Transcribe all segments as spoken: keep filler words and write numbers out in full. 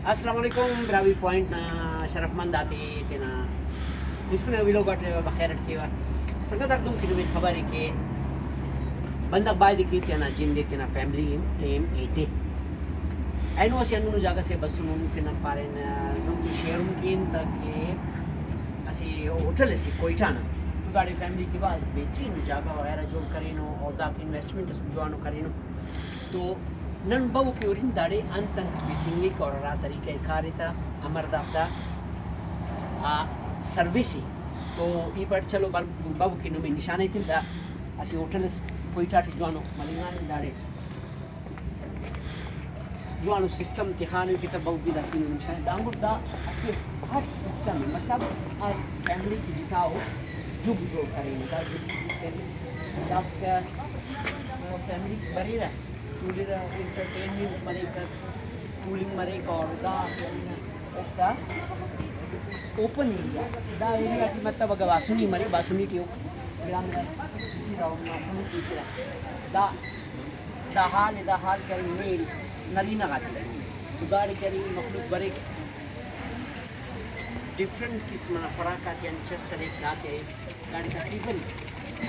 السلام علیکم، براہوئی پوائنٹ نا شرف مند آتے تینا پوسکن ءِ ویلوگ اٹ بخیر اٹ کیوہ۔ سنگت آک، دن کہ نمے خبر ءِ کہ بندغ بایدے کہ تینا جند ءِ، تینا فیملی ءِ ٹائم ایتے۔ اینو اسہ ہندنو جاگہ سے بسنن کہ نن پارین، نم تو شیئر ہم کین تاکہ اسہ ہوٹل اسے کوئٹہ نا، تو داڑے فیملی کہ بھاز بہترین جاگہ وغیرہ جوڑ کرینو اور داکہ انویسٹمنٹ اس جوانو کرینو۔ تو نن بہو کہ ہرن داڑے انت انت بسنگک اور ہرا طریقہ کار ءِ تا امر دافتا، آ، سروس ءِ۔ تو ای پٹ چلو بر-، بہو کہ نمے نشان ایتن دا اسہ ہوٹل اس کوئٹہ ٹی جوانو ملنگانے داڑے۔ جوانو سسٹم تخانو کہ تہ بہو کہ داسہ نمے نشان دانگو دا اسہ ہٹ سسٹم ءِ، مطلب ہر فیملی کہ جتا ءُ جھگ جوڑ کرینو، دا جھگ جوڑ کرینو۔ دافک فیملی بریرہ، تولرہ، انٹرٹینمنٹ مریک، کولنگ مریک اور دا اوفتا open area, the area T مطلب اگہ باسنی مرے، باسنی ٹی او گڑا مرے، اسی راؤنڈ نا کلو کیترہ۔ دا، دا ہال ءِ، دا ہال کہ ارے میل نرینہ غاتے، تو داڑے کہ ارے مخلوق بریک، ڈفرنٹ قسم نا خوراک آتیان چس ہلیک، دا کہ ارے داڑے تقریباً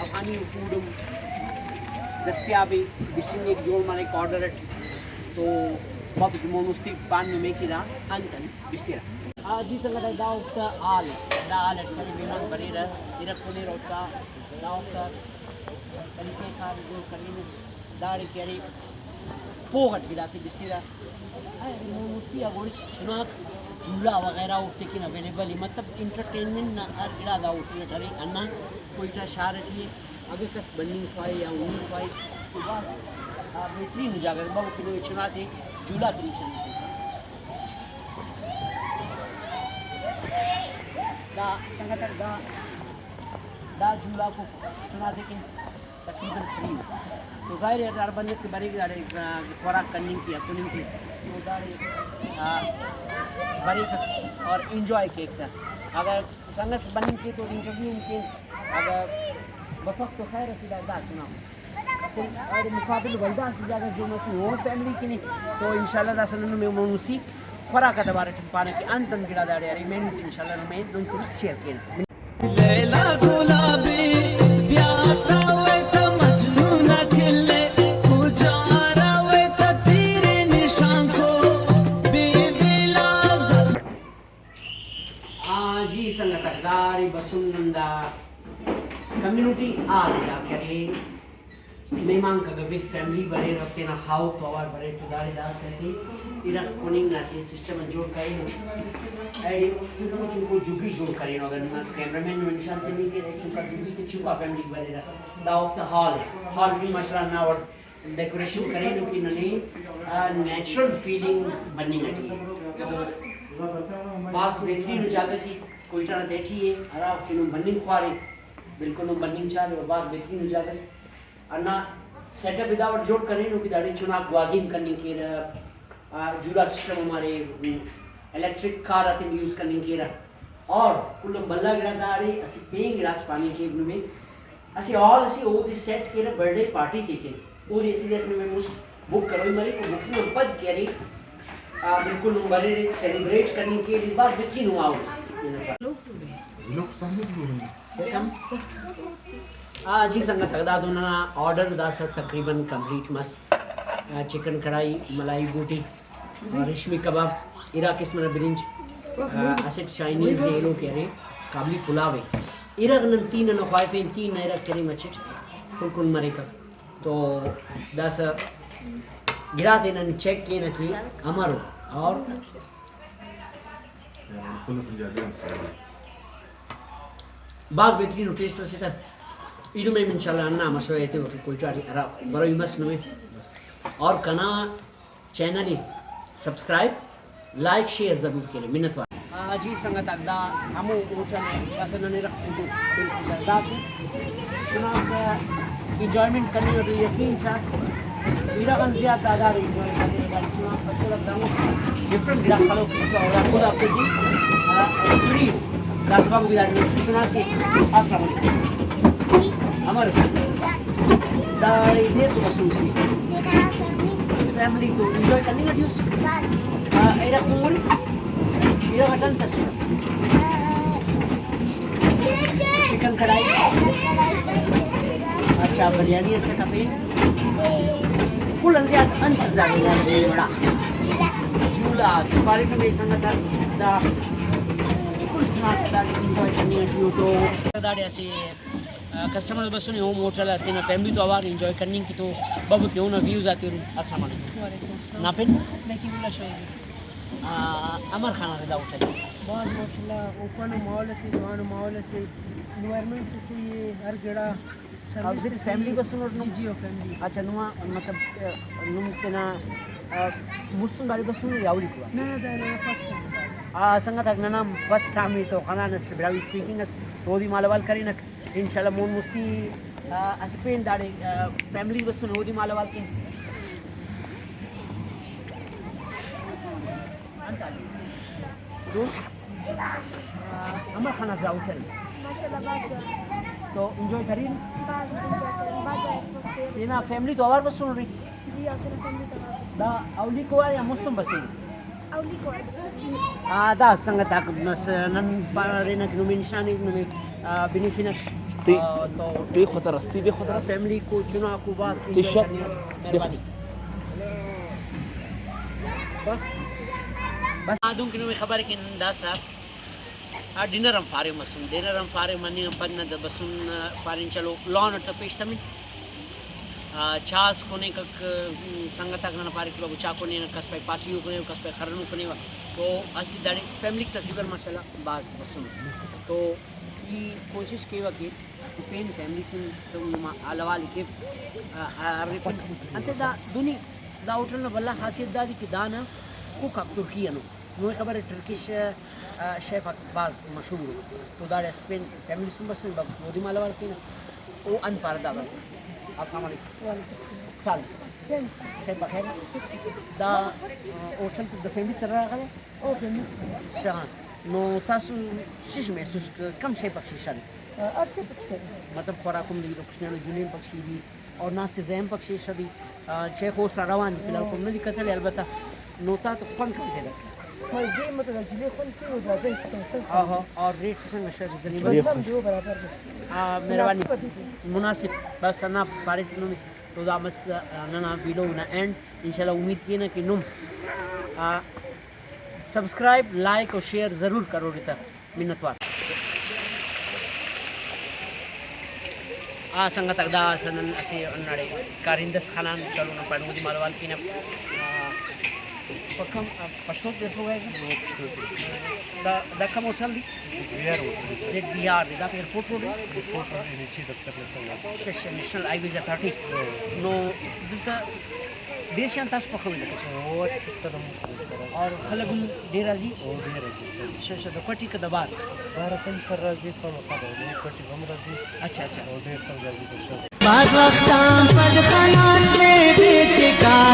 افغانی فوڈ ہم دستیاب ءِ، بسنگک، جوڑ مریک آرڈر اٹ۔ تو بابت مون مستی پان نمے کہ دا انت انت بسرہ۔ آ، جی سنگت آک، دا اوفتا ہال ءِ، دا ہال اٹ کنے مہمان بریرہ، ارغ کنیرہ اوفتا، دا اوفتا طریقہ کار جوڑ کرینو۔ داڑے کہ ارے پوغ اٹ گڑاتے بسرہ۔ اے، مون مستی آ گوڑس چناک جھولا وغیرہ اوفتے کن اویلیبل ءِ، مطلب انٹرٹینمنٹ نا ہر گڑا دا ہوٹل اٹ ارے۔ ہندا کوئٹہ شار اٹی ءِ، اگہ کس بننگ خواہے یا ہننگ خواہے تو بھاز، آ، بہترین جاگہ ءِ، بابت نمے چناتے جھولا تے نشان ایتہ۔ دا سنگت آک، دا، دا جھولا کو چناتے کن تقریباً فری ءِ۔ تو ظاہر ہے ہر بندغ کہ بریک داڑے، آ، خوراک کننگ کے، ہتننگ کے، تو داڑے، آ، بریک اور انجوائے کیک تہ۔ اگر سنگت بننگ کے تو انٹرویو ہم کین، اگر بفک تو خیر اسے دا، دا چنا۔ اور مقابل ولدا اسہ جاگہ جو مستی ہو فیملی کنے، تو انشاءاللہ داسہ نن نمے مون مستی خوراک آتا بارے ٹی پانہ کہ انت انت گڑا داڑے ارے، مینیو تے انشاءاللہ نمے دن تون شیئر کینہ۔ لیلا گلابی، پیار تھا وہ تو مجنون کھلے، پجارا وہ تو تیرے نشان کو، بی دلا زل- آ، جی سنگت آک، داڑے بسن نن دا کمیونٹی ہال ادا کرے۔ مہمانک اگہ وتھ فیملی بریرہ، تینا خاہوت تو اوار بریرہ، تو داڑے دا اسہ ارغ کننگ نا اسہ سسٹم اس جوڑ کرینو۔ ایڑے چنکو چنکو جھگی جوڑ کرینو۔ اگر ننا کیمرہ مین نمے نشان تننگ کیرہ، چنکا جھگی تے چنکا فیملی بریرہ۔ دا اوفتا ہال ءِ، ہال ٹی ماشاءاللہ ہندا وڑ ڈیکوریشن کرینو کہ ننے، آ، نیچرل فیلنگ بننگ اٹی ءِ۔ تو بھاز بہترین جاگہ سے کوئٹہ نا تہٹی ءِ، ہرا وخت نم بننگ خوارے، بالکل نم بننگ چارے، اور بھاز بہترین جاگہ سے۔ ہندا سیٹ اپ ادا وڑ جوڑ کرینو کہ داڑے چناک گوازی ہم کننگ کیرہ، آ، جھولا سسٹم ہم ارے، الیکٹرک کار آتے یوز کننگ کیرہ، اور کل آن بھلا گڑا داڑے اسہ پین گڑاس پاننگ کیک نمے، اسہ ہال اسے اودے سیٹ کیرہ برتھ ڈے پارٹی تیکن، اودے اسہ دے اس نمے مست بک کروئی مریک، و بکنگ آن پد کہ ارے، آ، بالکل نم بریرے سیلیبریٹ کننگ کیرے، بھاز بہترین ہال اسے۔ آ، جی سنگت آک، دا دو ننا آرڈر داسہ تقریباً کمپلیٹ مس۔ آ، چکن کڑھائی، ملائی بوٹی، آ، ریشمی کباب، ارا قسم نا برنج، آ، اسٹ چائنیز ایلو کہ ارے، کابلی پلاو ءِ۔ ارغ نن تین ننا خواہفین، تین نا ارغ کرے مچٹ کن کن مریکہ۔ تو داسہ گڑاتے نن چیک کینہ کہ امرو اور بھاز بہترین ٹیسٹ اسے تہ۔ ای نمے انشاءاللہ ہندا مسوہ ایتے وفی کوئٹہ ٹی ہرا بروئی مس نمے۔ اور کنا چینل ءِ سبسکرائب، لائک، شیئر ضرور کیرے۔ منت وار۔ آ، جی سنگت آک، دا ہمو ہوٹل ءِ، داسہ ننے رکھ بالکل دا، دا چناک انجوائمنٹ کننگ ٹی یقین چاس، ارغ آن زیات دا داڑے انجوائے کننگ، داڑے چناک بسرہ، داڑے ڈفرنٹ گڑاک خلوک، اور خدا حافظ جی، آ، فری۔ داسہ بابو گڑا چنا سے السلام علیکم۔ امر داڑے دیر تو بسوسی۔ فیملی تو انجوائے کننگ ٹی اس۔ آ، ایرا کل، ایرا غٹ انت ئسر؟ چکن کڑھائی۔ اچھا، بریانی ئسے کپین۔ کل آن زیات انت زیات وڑا؟ جھولا، تو پاریٹ ہمے سنگت آک دا کل چناک داڑے انجوائے کننگ ٹی او تو داڑے اسہ آ، کسٹمر بسنے، ہوم ہوٹل آ تینا فیملی تو اوار انجوائے کننگ کہ تو بابو کہ اونا ویوز آتے ہرن۔ السلام علیکم۔ وعلیکم السلام۔ نا پن؟ نقیب اللہ شوہیز۔ آ، امر خان آتا دا ہوٹل؟ بھاز ماشاءاللہ، اوپن ءُ ماحول اسے، جوانو ماحول اسے، انوائرمنٹ اسے، یہ ہر گڑا سروس وتھ اسے۔ فیملی بسنٹ نم؟ جی جی، او فیملی۔ اچھا، نما مطلب، آ، نم تینا، آ، مستون داڑے بسنے یا اولیکو آ؟ نہ نہ، داڑے فرسٹ ٹائم۔ آ، سنگت آک ننا فرسٹ ٹائم ای تو خنان اس براہوئی اسپیکنگ اس، تو اودے مالو حال کرینک۔ انشاءاللہ مون مستی، آ، اسہ پین داڑے، آ، فیملی بسنے اودے مالو حال کین۔ انت آ، آ، امر خان اس دا ہوٹل؟ ماشاءاللہ بھاز جوان۔ تو انجوائے کرین؟ بھاز انجوائے کرین، بھاز جوان ایٹموسفیئر۔ تینا فیملی تو اوار بسنے؟ جی، او تینا فیملی تو اوار بسنے۔ دا اولیکو وار یا مستون بسنے؟ اولیکو وار بسنے۔ آ، دا سنگت آک بس نن پارینہ کہ نمے نشان ءِ نمے، آ، بنفنٹ۔ تے، آ، تو تے خطر اس، تے دے خطر اس۔ فیملی کو، چناکو بھاز تے انجوائے شک۔ کننگ۔ مہربانی۔ بس، بس۔ آ، دہن کہ نمے خبر کہ نن داسہ آ، ڈنر ہم فارغ مسن، ڈنر ہم فارغ مننگ آن پد نہ دا بسن، آ، پارین چلو لان اٹ پیش تمن۔ آ، چاء اس کنے کک، م، سنگت آک ننا پارے کہ بابو چاء کنے، کس پائے پارٹی ءُ کنے، کس پائے خرن ءُ کنے، تو اسہ داڑے فیملیک تقریباً ماشاءاللہ بھاز بسنو۔ تو ای کوشش کیوہ کہ اسہ پین فیملی سے تو نما حال حوال ءِ کیو، آ، آ، ہرفن۔ انتئے دا دہنی دا ہوٹل نا بھلا خاصیت دادے کہ دانا کک آک ترکی انو۔ نمے خبر ءِ ٹرکش، آ، شیف آک بھاز مشہور ءُ۔ تو داڑے اسہ پین فیملی سن بسنے، بس اودے مالو حال کینہ۔ او انت پارہ دا بس۔ السلام علیکم۔ سلام۔ شیف بخیر۔ دا، آ، ہوٹل تو دا فیملی سر آ غلے؟ او فیملی۔ شاہان۔ نو تاسو شش محسوس ک-، کم شے بخشش آ؟ آ، ہر شے بخشش۔ مطلب خوراک ہم دی، روکشنانو جنین بخشی دی۔ اور ناشتے زیم پک شیشہ دی، آ، چیخ اوستا روان دی، فی الحال کم ندی کتلے، البتہ نوتا تو خوند کم زیادہ۔ خوند دے مطلب جلے خوند کے ہو جا زی تو سن۔ آہا، اور ریٹ سنگ شر زنی بس۔ بس ہم دو برابر دے۔ آ، مہربانی۔ مناسب دے۔ مناسب۔ بس انا پاریٹ نمے تو دا مس، آ، ننا ویڈیو نا اینڈ۔ انشاءاللہ امید کینہ کہ نم، آ، سبسکرائب، لائک اور شیئر ضرور کروڑے تہ۔ منتوار۔ آ سنگت آک، دا اسہ نن اسہ ہنداڑے کارندہ اس خنان، چلو نن پاننگ اودے مالو حال کینہ۔ آ، پکم، آ، پشتو تے سو گئے۔ دا، دا کم ہوٹل دی؟ Z B R hotel. Z B R دی، دا ایئرپورٹ روڈ ہے؟ ایئرپورٹ روڈ نیچے دفتر لگا ہوا ہے۔ شش، نیشنل ہائی ویز اتھارٹی۔ ہاں۔ نو، داسکا دیر شان تاسو پخوئی لگا۔ او اچھا سسٹم۔ اور خلق ہم دیر راضی؟ او دیر راضی سر۔ شش، شش، دا کوٹی کا دبار؟ بارہ تم سر راضی، فل خبر ہے، کوٹی ہم راضی۔ اچھا، اچھا۔ او دیر تم راضی تو شر۔ بھاز وخت آن پد خناٹ نے بے چکا